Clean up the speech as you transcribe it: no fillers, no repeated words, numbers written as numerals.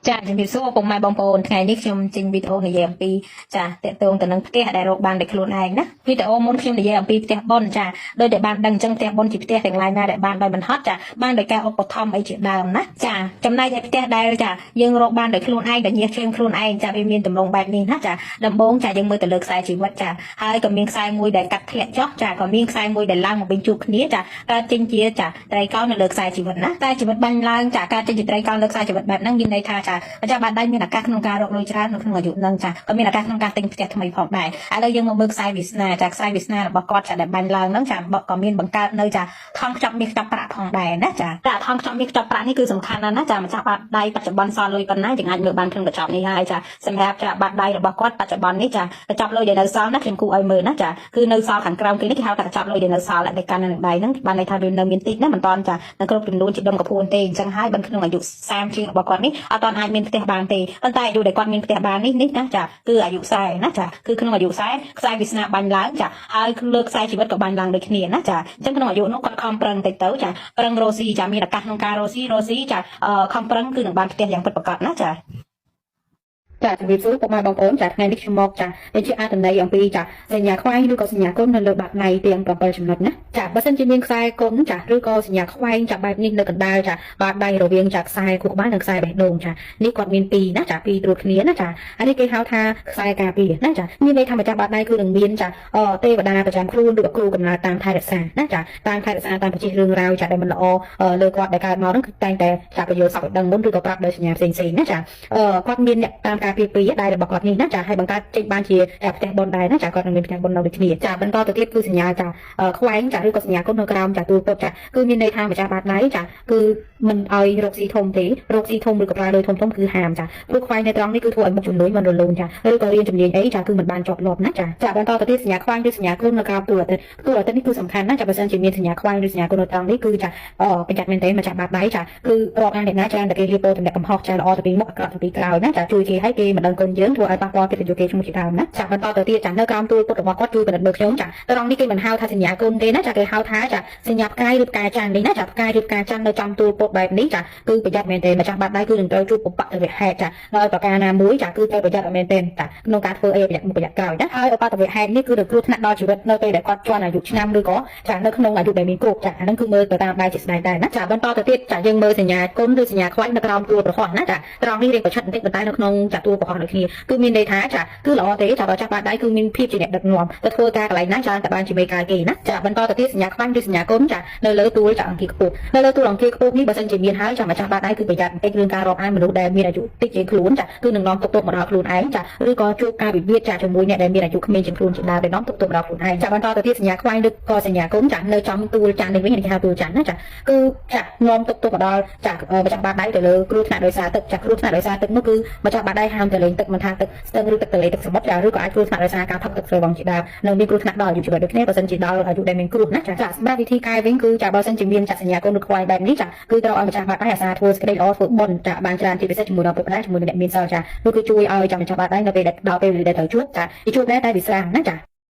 ចាជំរាបសួរពុកម៉ែបងប្អូនថ្ងៃនេះខ្ញុំចេញវីដេអូនិយាយអំពីចាតកតងទៅនឹងផ្ទះដែលរកបានដោយខ្លួនឯងណាវីដេអូមុនខ្ញុំនិយាយអំពីផ្ទះបុណ្យចាដោយដែលបានដឹងអញ្ចឹងផ្ទះបុណ្យជាផ្ទះទាំងឡាយណាដែលបានដោយមិនហត់ចាបានដោយការឧបត្ថម្ភអីជាដើមណាចាចំណែកឯផ្ទះដែលចាយើងរកបានដោយខ្លួនឯងដែលញៀសជើងខ្លួនឯងចាវាមានទម្រង់បែបនេះណាចាដំបូងចាយើងមើលទៅលើខ្សែជីវិតចាហើយក៏មានខ្សែមួយដែលកាត់ធ្លាក់ចុះចាក៏មានខ្សែមួយដែលឡើងមកវិញជួបគ្នាចាកើតចេញជាចាត្រីកោណនៅលើខ្សែជីវិតណាតែជីវិតបាញ់ឡើងចាកើតចេញជាត្រីកោណលើខ្សែជីវិតបែបហ្នឹងមានន័យថាចាម្ចាស់បាតដៃមានឱកាសក្នុងការរកលុយច្រើននៅក្នុងអាយុហ្នឹងចាក៏មានឱកាសក្នុងការទិញផ្ទះថ្មីផងដែរឥឡូវយើងមកមើលខ្សែវាសនាចាខ្សែវាសនារបស់គាត់ចាដែលបាញ់ឡើងហ្នឹងចាក៏មានបង្កើតនៅចាថង់ខ្ចប់មាសខ្ចប់ប្រាក់ផងដែរណាចាតែថង់ខ្ចប់មាសខ្ចប់ប្រាក់នេះគឺសំខាន់ណាស់ណាចាម្ចាស់បាតដៃបច្ចុប្បន្នសល់លុយប៉ុណ្ណាយើងអាចមើលបានក្នុងកញ្ចប់នេះហើយចាសម្រាប់ចាបាតដៃរបស់គាត់បច្ចុប្បន្ននេះចាកញ្ចប់លុយដែលនៅសល់ណាខ្ញុំគូឲ្យមើលណាចាគឺនៅសល់ខាងក្រោមគេនេះគេហៅថាកញ្ចប់លុយដែលនៅសល់ដែលកាន់នៅនឹងដៃហ្នឹងបានន័យថាវានៅមានតិចណាមិនតាន់ចានៅគ្រប់ចំនួនជាដុំកពួនទេអញ្ចឹងហើយបើក្នុងអាយុ30ជាងរបស់គាត់នេះអត់តាន់អាចមានផ្ទះបានទេប៉ុន្តែអាយុដែលគាត់មានផ្ទះបាននេះនេះណាចាគឺអាយុ40ណាចាគឺក្នុងអាយុ40ខ្សែវាសនាបាញ់ឡើងចាហើយលើខ្សែជីវិតក៏បាញ់ឡើងដូចគ្នាណាចាអញ្ចឹងក្នុងអាយុនោះគាត់ខំប្រឹងតិចទៅចាប្រឹងរស់ស៊ីចាមានឱកាសក្នុងការរស់ស៊ីរស់ស៊ីចាខំប្រឹងគឺនឹងបានផ្ទះយ៉ាងពិតប្រាកដណាចា ចាជំរាបសួរពុកម៉ែបងប្អូនចាថ្ងៃនេះខ្ញុំមកចាបញ្ជាអត្ថន័យអំពីចាសញ្ញាខ្វែងឬក៏សញ្ញាគុណនៅលើបាតដៃទាំង7ចំណុចណាចាបើសិនជាមានខ្សែគុណចាឬក៏សញ្ញាខ្វែងចាបែបនេះនៅកណ្ដាលចាបាតដៃរវាងចាខ្សែខួរក្បាលនិងខ្សែបេះដូងចានេះគាត់មានពីរណាចាពីរត្រួតគ្នាណាចាអានេះគេហៅថាខ្សែការពារណាចាមានន័យថាម្ចាស់បាតដៃគឺនឹងមានចាទេវតាប្រចាំខ្លួនឬក៏គ្រូកំណើតតាមថែរក្សាណាចាតាមថែរក្សាតាមប្រជារឿងរ៉ាវចាដែលមិនល្អលើគាត់ដែលកើតមកហ្នឹងគឺតែងតែចាបញ្យល់សពឲ្យដឹងមុនឬក៏ប្រាប់ដោយសញ្ញាផ្សេងៗណាចា គាត់មានអ្នកតាមការពារពីដែររបស់គាត់នេះណាចាឲ្យបង្កើតចេញបានជាផ្ទះបុណ្យដែរណាចាគាត់នឹងមានផ្ទះបុណ្យនៅដូចគ្នាចាបន្តទៅទៀតគឺសញ្ញាចាខ្វែងចាឬក៏សញ្ញាគុណនៅក្រោមចាទូលពុតចាគឺមានន័យថាម្ចាស់បាតដៃចាគឺមិនឲ្យរកស៊ីធំទេរកស៊ីធំឬក៏ប្រើលុយធំធំគឺហាមចាព្រោះខ្វែងនៅត្រង់នេះគឺធ្វើឲ្យមុខជំនួញមិនរលូនចាឬក៏រៀនជំនាញអីចាគឺមិនបានជាប់លាប់ណាចាចាបន្តទៅទៀតសញ្ញាខ្វែងឬសញ្ញាគុណនៅក្រោមទូលអាទិត្យទូលអាទិត្យនេះគឺសំខាន់ណាចាបើសិនជាមានសញ្ញាខ្វែងឬសញ្ញាគុណនៅត្រង់នេះគឺចាប្រយ័ត្នមែនទេម្ចាស់បាតដៃចាគឺរាប់អានអ្នកណាច្រើនតែគេរៀបពោតម្លាក់កំហុសចាល្អទៅពីមុខអាក្រក់ទៅពីក្រោយណាចាជួយគេឲ្យគេមិនដឹងគុណយើងធ្វើឲ្យប៉ះពាល់កិត្តិយសគេឈ្មោះជាដើមណាចាបន្តទៅទៀតចានៅក្រោមទូលពុទ្ធរបស់គាត់ជួយពិនិត្យមើលខ្ញុំចាត្រង់នេះគេមិនហៅថាសញ្ញាគុណទេណាចាគេហៅថាចាសញ្ញាផ្កាយឬផ្កាច័ន្ទនេះណាចាផ្កាយឬផ្កាច័ន្ទនៅចំទូលពុទ្ធបែបនេះចាគឺប្រយ័ត្នមែនទេម្ចាស់បាតដៃគឺនឹងត្រូវជួបឧបទ្ទវហេតុចាដោយប្រការណាមួយចាគឺត្រូវប្រយ័ត្នឲ្យមែនទេចាក្នុងការធ្វើអីប្រយ័ត្នមុខប្រយ័ត្នក្រោយណាហើយឧបទ្ទវហេតុនេះគឺនឹងគ្រោះថ្នាក់ដល់ជីវិតនៅពេលដែលគាត់ជាន់អាយុឆ្នាំឬក៏ចានៅក្នុងអាយុដែលមានគ្រប់ចាអាហ្នឹងគឺមើលទៅតាមដៃជាស្ដែងដែរណាចាបន្តទៅទៀតចាយើងមើលសញ្ញាគុណឬសញ្ញាខ្វាច់នៅក្រោមទួលប្រហោះណាចាត្រង់នេះរៀងប្រឆិតបន្តិចប៉ុន្តែនៅក្នុងចាទួលប្រហោះដូចគ្នាគឺមានន័យថាចាគឺល្អទេចាបើចាស់បាតដៃគឺមានភាពជាអ្នកដឹកនាំទៅធ្វើការកន្លែងណាច្រើនតែបានជាមេការគេណាចាបន្តទៅទៀតសញ្ញាខ្វាញ់ឬសញ្ញាគុណចានៅលើទួលចាអង្គាខ្ពស់នៅលើទួលអង្គាខ្ពស់នេះបើសិនជាមានហើយចាម្ចាស់បាតដៃគឺប្រយ័ត្នបន្តិចរឿងការរាប់អានមនុស្សដែលមានអាយុតិចជាងខ្លួនចាគឺនឹងនាំទុកទុកមកដល់ខ្លួនឯងចាឬក៏ជួបការវិវាទចាជាមួយអ្នកដែលមានអាយុក្មេងជាងខ្លួនជាដើមដែលនាំទុកទុកមកដល់ខ្លួនឯងចាបន្តទៅទៀតសញ្ញាខ្វែងឬក៏សញ្ញាគុណចានៅចំទួលចានេះវិញគេហៅទួលចាណាចាគឺចានាំទុកទុកមកដល់ចាម្ចាស់បាតដៃទៅលើគ្រោះថ្នាក់ដោយសារទឹកចាគ្រោះថ្នាក់ដោយសារទឹកនោះគឺម្ចាស់បាតដៃហាមទៅលេងទឹកមិនថាទឹកស្ទឹងឬទឹកទន្លេទឹកសមុទ្រចាឬក៏អាចគ្រោះថ្នាក់ដោយសារការផឹកទឹកស្រវឹងជាដើមនឹងមានគ្រោះថ្នាក់ដល់អាយុជីវិតដូចគ្នាបើសិនជាដល់អាយុដែលមានគ្រោះណាចាចាសម្រាប់វិធីកែវិញគឺចាបើសិនជាមានចាសញ្ញាគុណឬខ្វែងបែបនេះចាគឺត្រូវឲ្យម្ចាស់បាតដៃអាសាធ្វើសេចក្តីល្អធ្វើបុណ្យចាបានច្រើនជាពិសេសជាមួយដល់ពុកម្ដាយជាមួយនឹងអ្នកមានសិលចានោះគឺជួយឲ្យចាម្ចាស់បាតដៃនៅពេលដែលដល់ពេលដែលត្រូវជួបចាជួបដែរតែវាស្រាលណាចា។